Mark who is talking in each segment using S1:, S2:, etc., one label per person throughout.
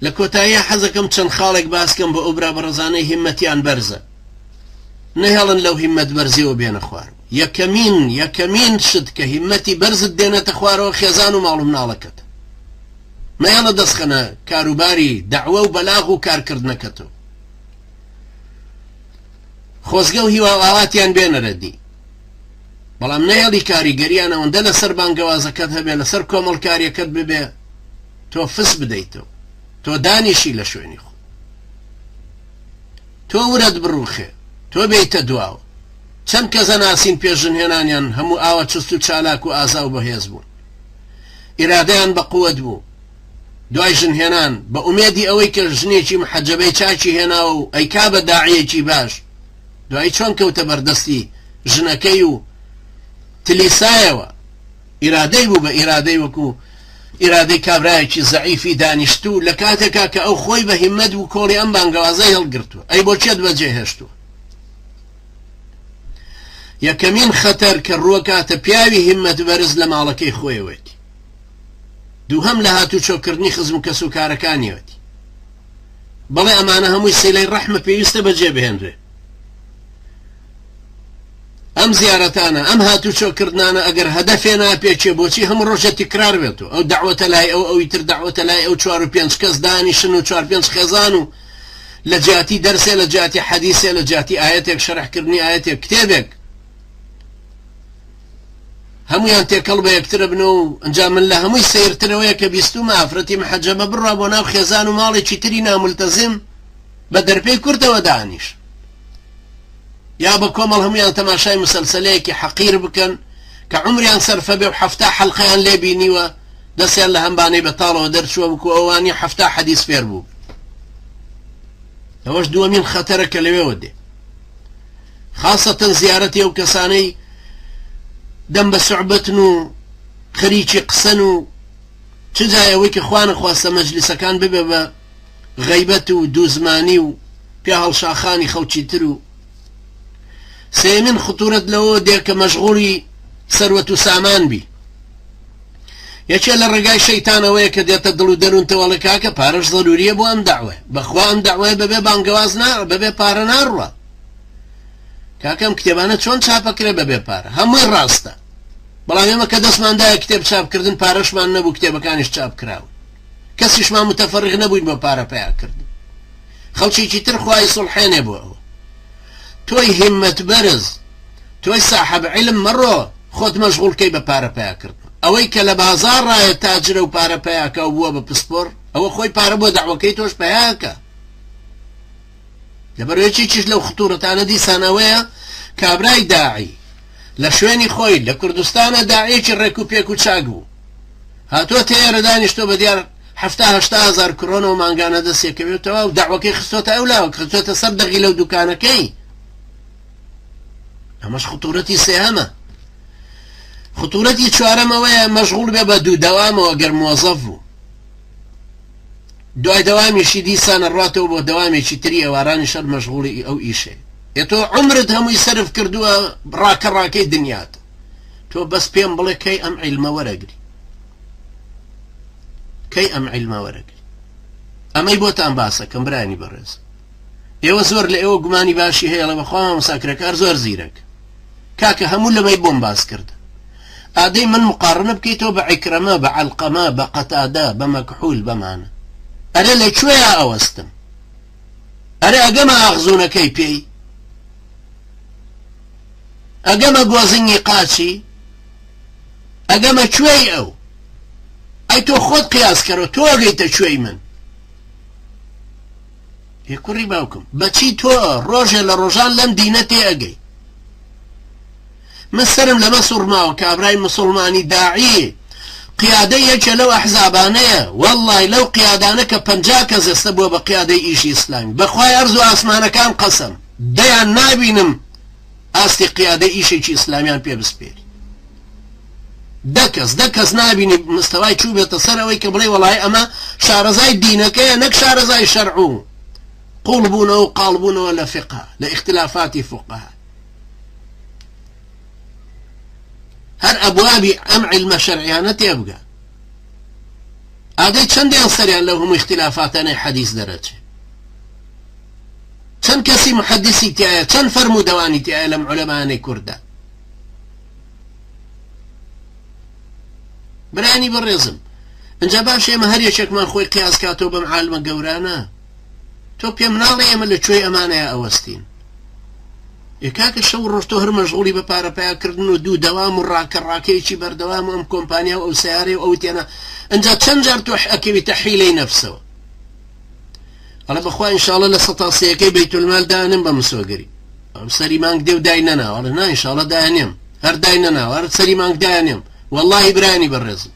S1: لە کۆتاییا حەزەکەم چەند خاڵێک باسکەم بۆ ئەو برا بەڕێزانەی هیممەتیان بەرزە نەهێڵن لەو هیممەت بەرزیەوە بێنە خوارەوە یەکەمین یەکەمین شت کە هیممەتی بەرزت دێنێتە خوارەوە خێزان و ماڵ و مناڵەکەتە مەیەڵە دەستخەنە کاروباری دەعوە و بەلاغ و کارکردنەکەتەوە خۆزگە و هیوا و ئاواتیان بێنەرە دی بەڵام نەیەڵی کاریگەریان ئەوەندە لەسەر بانگەوازەکەت هەبێ لەسەر کۆمەڵکاریەکەت ببێ تۆ فس بدەیتەوە تۆ دانیشی لە شوێنی خۆ تۆ ورەت بڕوخێ تۆ بێیتە دواوە چەند کەس ئەناسین پێش ژنهێنانیان هەموو ئاوا چوست و چالاک و ئازا و بەهێز بوون ئیرادەیان بە قوت بوو دوای ژنهێنان بە ئومێدی ئەوەی کە ژنێکی محەجەبەی چاکی هێناوە و ئەیکا بە داعیەکی باش دوایی چۆن کەوتە بەردەستی ژنەکەی و تلیسایەوە ئیرادەی بوو بە ئیرادەی وەکو ئیرادەی کابرایەکی زەعیفی دانیشتوو لە کاتێکا کە ئەو خۆی بە هیممەت بوو کۆڵی ئەم بانگەوازەی هەڵگرتووە ئەی بۆ کێت بەجێ هێشتووە؟ یەکەمین خەتەر کە ڕووەکاتە پیاوی هیممەت بەرز لە ماڵەکەی خۆیەوەتی دووهەم لە هاتوچۆکردنی خزم و کەسوکارەکانیەوەتی بەڵێ ئەمانە هەمووی سیلەی ڕەحمە پێویستە بەجێ بهێنرێ ئەم زیارەتانە، ئەم هاتوچۆ کردنانە ئەگەر هەدەفێ ناپێکێ بۆچی هەموو ڕۆژێ تکرار بێتۆ ئەو دەعوەتە لای ئەو ئەوی تر دەعوەتە لای ئەو چوار و پێنج کەس دانیشن و چوار پێنج خێزان و لە جیاتی دەرسێ لە جیاتی حەدیسێ لە جیاتی ئایەتێک شەرح کردنی ئایەتێک کتێبێک هەمویان تێکەڵ بە یەکترە بن و ئەنجا من لە هەمووی سەیرترەوەیە کە بیستومە ئافرەتی محەجەبە بڕوا بۆ ناو خێزان و ماڵێکی تری نامولتەزم بە دەرپێی کوردەوە دانیش یا بە کۆمەڵ هەموویان تەماشای مسەلسەلەیەکی حەقیر بکەن کە عومریان سەرفە بێ و 70 حەلقەیان لێ بینیوە دەستیان لە هەمبانەی بەتاڵەوە دەرچووە وەکو ئەوانی 70 حەدیس فێر بوو ئەوەش دووەمین خەتەرە کە لەوێوە دێ خاصەتەن زیارەتی ئەو کەسانەی دەم بە سوعبەتن و خەریکی قسەن و چ جای ئەوەی کە خوانە خواستە مەجلیسەکان ببێ بە غەیبەت و دووزمانی و پیاهەڵشاخانی خەڵکی تر و سێیەمین خطورەت لەوەوە دێ کە مەشغوڵی سەروەت و سامان بی یەکێ لە ڕێگای شەیتانەوەیە کە دێتە دڵ و دەروونتەوە ئەڵێ کاکە پارەش زەروریە بۆ ئەم دەعوە بەخوا ئەم دەعوەیە بەبێ بانگەواز نا بەبێ پارە ناڕوا کاکە ئەم کتێبانە چۆن چاپەکرێ بەبێ پارە هەمووی ڕاستە بەڵام ئێمە کە دەستماندایە کتێب چاپکردن پارەشمان نەبوو کتێبەکانیش چاپ کراون کەسیشمان متەفەرغ نەبووین بۆ پارە پەیا کردن خەڵکێکی تر خوای سوڵحێنێ بۆ ئەوە تۆی هیمەت بەرز تۆی ساحەب علم مەڕۆ خۆت مەشغوڵ کەی بە پارە پەیا کردن ئەوەی کە لە بازاڕایە تاجرە و پارە پەیاکا و بووە بە پسپۆر ئەوە خۆی پارە بۆ دەعوەکەی تۆش پەیاکە لەبەر یەکێکیش لەو خطورەتانە دیسان ئەوەیە کابرای داعی لە شوێنی خۆی لە کوردستانە داعیەکی ڕێک و پێک و چاک بوو هاتۆتە ئێرە دانیشتوە بە دیار حەفتا هەشتا هەزار کرۆنەوە مانگانە دەستێ کەوێتەوە و دەعوەکەی خستۆتە ئەو لاوە خستۆتە سەر دەغیلە و دوکانەکەی ئەمەش خطورەتی سێهەمە خطورەتی چوارەم ئەوەیە مەشغوڵ بێ بە دوو دەوامەوە گەر مۆزەف بوو دوای دەوامیشی دیسانە ڕاتەوە بۆ دەوامێکی تری ئێوارانی شەر مەشغوڵی ئەو ئیشێ ئێ تۆ عمرت هەمووی سەرف کردووە ڕاکە ڕاکەی دنیات تۆ بەس پێم بڵێ کەی ئەم عیلمە وەرەگری کەی ئەم عیلمە وەرەگری ئەمەی بۆتان باسەکەم برانی بەڕێز ئێوە زۆر لە ئێوە گومانی باشی هەیە لە بەخوا مامۆستا کرێکار زۆر زیرەک کاکە هەموو لەمەی بۆم باس کرد ئادەی من مقارنە بکەیتەوە بە عیکرەمە بە عەلقەمە بە قەتادە بە مەکحول بەمانە ئەرێ لە کوێیا ئەوەستم ئەرێ ئەگەمە ئاغزونەکەی پێی ئەگەمە گۆزنگی قاچی ئەگەمە کوێی ئەو ئەی تۆ خۆت قیاس کەرەوە تۆ ئەگەیتە کوێی من ی کوڕی باوکم بەچی تۆ ڕۆژێ لە ڕۆژان لەم دینە تێ ئەگەی من سرم لەمە سوڕماوە کابرای مسلمانی داعی قیادە یەکێ لەو ئەحزابانەیە واللهی لەو قیادانە کە 50 کەس ئێستا بووە بە قیادەی ئیشی ئیسلامی بەخوای ئەرز و ئاسمانەکان قەسەم دەیان نابینم ئاستی قیادەی ئیشێکی ئیسلامیان پێ بسپێری دە کەس دە کەس نابینی مستەوای چووبێتە سەر ئەوەی کە بڵێ وەڵای ئەمە شارەزای دینەکەیە نەک شارەزای شەرع و قوڵ بوونەوە و قاڵ بوونەوە لە فقه لە ئیختلافاتی فقه هەر ئەبوابی ئەم علمە شەرعیانە تێبگە. ئادەی چەندیان سەریان لەو هەموو ئیختلافاتانەی حەدیس دەرەچێ؟ چەند کەسی محەدیسی تیایە؟ چەند فەرموودەوانی تیایە لەم عولەمانەی کوردە؟ برایانی بەڕێزم ئینجا باش ئێمە هەر یەکێکمان خۆی قیاس کاتەوە بەم عالمە گەورانە تۆ پێم ناڵێ ئێمە لە کوێی ئەمانەیە ئەوەستین؟ ئێ کاکە شەو ڕۆژ تۆ هەر مەشغوڵی بە پارە پەیاکردن و دوو دەوام و ڕاکە ڕاکەیەکی بەردەوام و ئەم کۆمپانیا و ئەو سەیارەی و ئەو تێنە ئەنجا چەند جار تۆ ئەکەویتە حیلەی نەفسەوە ئەڵێ بەخوا ئینشاڵە لە سەتا سێیەکەی بەیتولمال دانم بە مسۆگەری ئەو سەری مانگ دێ و دای نەناوە ئەڵێ نا ئینشاڵە دایانێم هەر دای نەناوە هەر سەری مانگ دایانێم واللهی برایانی بەڕێزم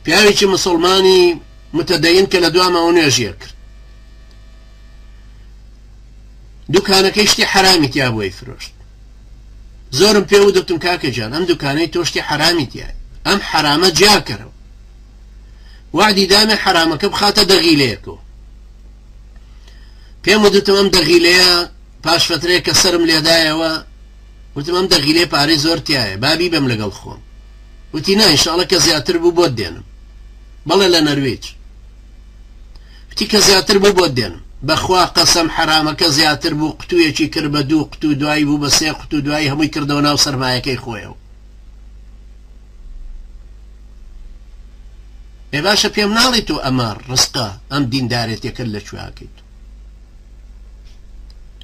S1: پیاوێکی مسلمانی متدەین کە لە دوامەوە نوێژیە کرد دوکانەکەی شتی حەرامی تیا بوو ئەیفرۆشت زۆرم پێ وتم کاکە گیان ئەم دوکانەی تۆ شتی حەرامی تیایە ئەم حەرامە جیاکەرەوە وعدی دامێ حەرامەکە بخاتە دەغیلەیەکەوە پێم وتم ئەم دەغیلەیە پاش فترەیە کە سرم لێدایەوە وتم ئەم دەغیلەیە پارەی زۆر تایە بابی بەم لەگەڵ خۆم وتی نا ئینشاڵە کە زیاتر بوو بۆت دێنم بەڵێ لە نەرویج وتی کە زیاتر بوو بۆت دێنم. بەخوا قەسەم حەرامەکە زیاتر بوو قوتویەکی کرد بە دوو قوتو دوایی بوو بە سێ قوتو دوایی هەمووی کردەوە ناو سەرمایەکەی خۆیەوە. ئێ باشە پێم ناڵێی تۆ ئەمە ڕزقە ئەم دیندارێتیەکەت لە کوێ ئەکەیت؟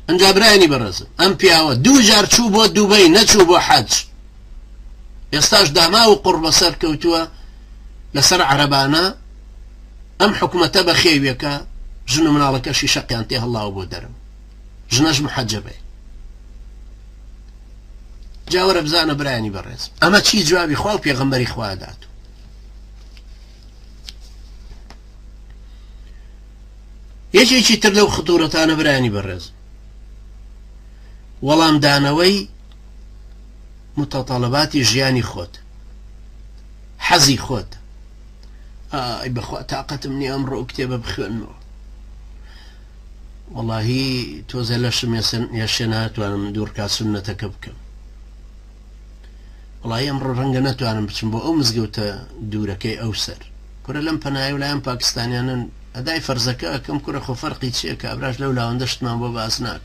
S1: ئەنجا برایانی بەڕێزم ئەم پیاوە دوو جار چوو بۆ دوبەی نەچوو بۆ حەج ئێستاش داماو و قوڕ بەسەر کەوتووە لەسەر عەرەبانە ئەم حکومەتە بەخێویەکە ژن و مناڵەکەشی شەقیان تێ هەڵاوە بۆ دەرەوە ژنەش محەجەبەیە جاوەرە بزانە برایانی بەڕێز ئەمە چی جوابی خوا و پێغەمبەری خوا دات یەکێکی تر لەو خطورەتانە برایانی بەڕێز وەڵامدانەوەی متطلباتی ژیانی خۆت حەزی خۆت ئای بەخوا تاقەتم نییە ئەمڕۆ ئەو کتێبە بخوێنمەوە وەڵاهی تۆزێ لەشم یەشێ ناتوانم دوو ڕکات سوننەتەکە بکەم وەڵاهی ئەمڕۆ ڕەنگە نەتوانم بچم بۆ ئەو مزگەوتە دوورەکەی ئەو سەر کورە لەم پەنای و لایەن پاکستانیانن ئەدای فەرزەکە ئەکەم کورە خۆ فەرقی چییە کابراش لەو لاوەندە شتمان بۆ باس ناک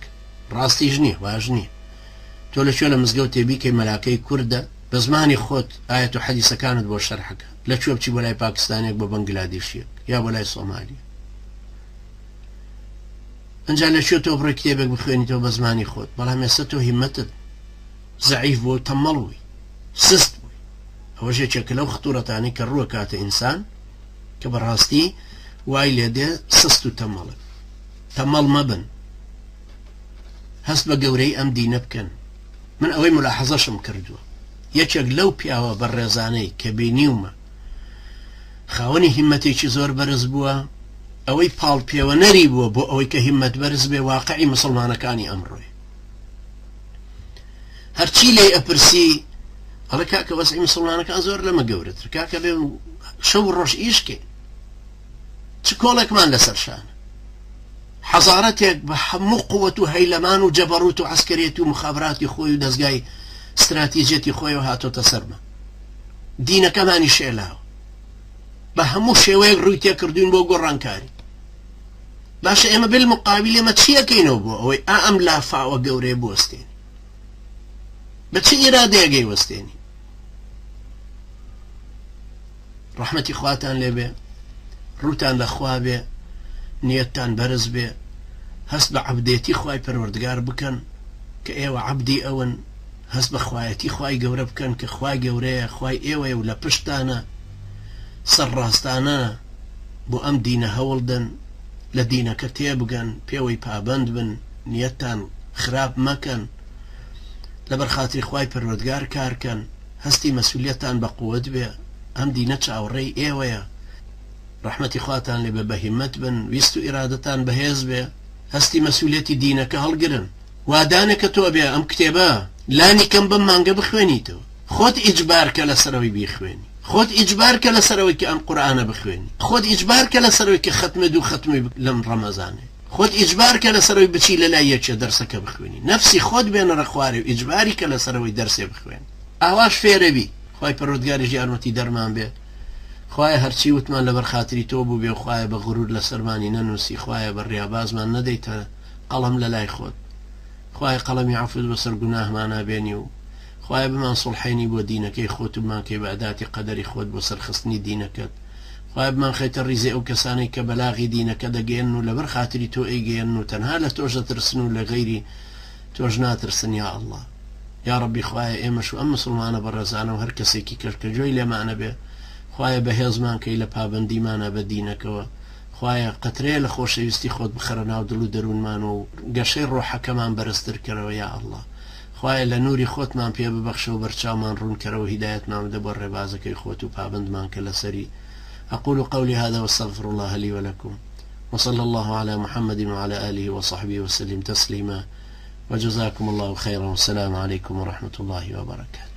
S1: ڕاستیش نییە واش نییە تۆ لە کوێ لە مزگەوتێ بیکەی مەلاکەی کوردە بە زمانی خۆت ئایەت و حەدیسەکانت بۆ شەرحەکە لە کوێ بچی بۆ لای پاکستانێک بۆ بەنگلادیشیەک یا بۆ لای سۆمالیە ئەجا لە کوێ تۆ بڕێ کتێبێک بخوێنیتەوە بە زمانی خۆت بەڵام ئێستا تۆ هیمەتت زەعیف بووە و تەمەڵ بووی سست بووی ئەوەش یەکێکە لەو خطورەتانەی کە ڕووە کاتە ئینسان کە بەڕاستی وای لێدێ سست و تەمەڵە تەمەڵ مەبن هەست بە گەورەی ئەم دینە بکەن من ئەوەی مولاحەزەشم کردووە یەکێک لەو پیاوە بەڕێزانەی کە بینیومە خاوەنی هیمەتێکی زۆر بەرز بووە ئەوەی پاڵ پێوەنەری بووە بۆ ئەوەی کە هیمەت بەرز بێ واقعی مسلمانەکانی ئەمڕۆی هەرچی لێی ئەپرسی ئەڵێ کاکە وەزعی مسلمانەکان زۆر لەمە گەورەتر کاکە بێ شەو ڕۆژ ئیشکەین چ کۆڵێکمان لەسەر شانە؟ حەزارەتێک بە هەموو قوت و هەیلەمان و جەبەڕوت و عەسکەرێتی و مخابراتی خۆی و دەزگای ستراتیجیەتی خۆیەوە هاتۆتە سەرمان. دینەکەمانی شێلاوە. بە هەموو شێوەیەک ڕووی تێکردوین بۆ گۆڕانکاری. باشە ئێمە بالمقابل ئێمە چی ئەکەینەوە بۆ ئەوەی ئا ئەم لافاوە گەورەیە بوەستێنین؟ بە چ ئیرادەیەک ئەیوەستێنین؟ ڕەحمەتی خواتان لێ بێ ڕووتان لە خوا بێ نیەتتان بەرز بێ هەست بە عەبدێتی خوای پەروەردگار بکەن کە ئێوە عەبدی ئەون هەست بە خوایەتی خوای گەورە بکەن کە خوای گەورەیە خوای ئێوەیە و لە پشتتانە سەرڕاستانە بۆ ئەم دینە هەوڵ دەن لە دینەکە تێبگەن پێوەی پابەند بن نیەتتان خراپ مەکەن لەبەر خاتری خوای پەروەردگار کارکەن هەستی مەسولیەتتان بە قوەت بێ ئەم دینە چاوەڕێی ئێوەیە ڕەحمەتی خواتان لێ بێ بەهیمەت بن ویست و ئیرادەتان بەهێز بێ هەستی مەسولیەتی دینەکە هەڵگرن وا دانێ کە تۆ ئەبێ ئەم کتێبە لانی کەم بەم مانگە بخوێنیتەوە خۆت ئیجبار کە لەسەرەوەی بیخوێنی خۆت ئیجبار کە لەسەرەوەی کە ئەم قورئانە بخوێنی خۆت ئیجبار کە لەسەرەوەی کە خەتمێ دوو خەتمی لەم ڕەمەزانێ خۆت ئیجبار کە لەسەرەوەی بچی لەلای یەکێ دەرسەکە بخوێنی نەفسی خۆت بێنەرە خوارێ و ئیجباری کە لەسەرەوەی دەرسێ بخوێنی ئاواش فێرەبی خوای پەروەردگاریش یارمەتی دەرمان بێ. خوایە هەرچی وتمان لەبەر خاتری تۆ بووبێ و خوایە بە غرور لەسەرمانی نەنووسی خوایە بە ڕیابازمان نەدەیتە قەڵەم لەلای خۆت خوایە قەڵەمی عەفوت بەسەر گوناهمانا بێنی و خوایە بمان سوڵحێنی بۆ دینەکەی خۆت و بمانکەی بە ئەداتی قەدەری خۆت بۆ سەرخستنی دینەکەت خوایە بمانخەیتە ڕیزی ئەو کەسانەی کە بەلاغی دینەکە دەگەیەنن و لەبەر خاتری تۆ ئەیگەیەنن و تەنها لە تۆش دەترسن و لە غەیری تۆش ناترسن یا اللە یاڕەبی خوایە ئێمەش و ئەم مسوڵمانە بەڕێزانە و هەر کەسێکی کەش کە گوێی لێمانە بێ خوایە بەهێزمان کەی لە پابەندیمانا بە دینەکەوە خوایە قەترەیە لە خۆشەویستی خۆت بخەرە ناو دڵ و دەروونمان و گەشەی ڕۆحەکەمان بەرزتر کەرەوە یا اللە خوایە لە نوری خۆتمان پێ ببەخشە و بەرچاومان ڕوون کەرەوە هیدایەتمان بدە بۆ ڕێبازەکەی خۆت و پابەندمان کە لەسەری اقول قولي هذا واستغفر الله لي ولكم وصلى الله على محمد وعلى آله وصحبه وسلم تسليما وجزاكم الله خيرا والسلام عليكم ورحمة الله وبركاته.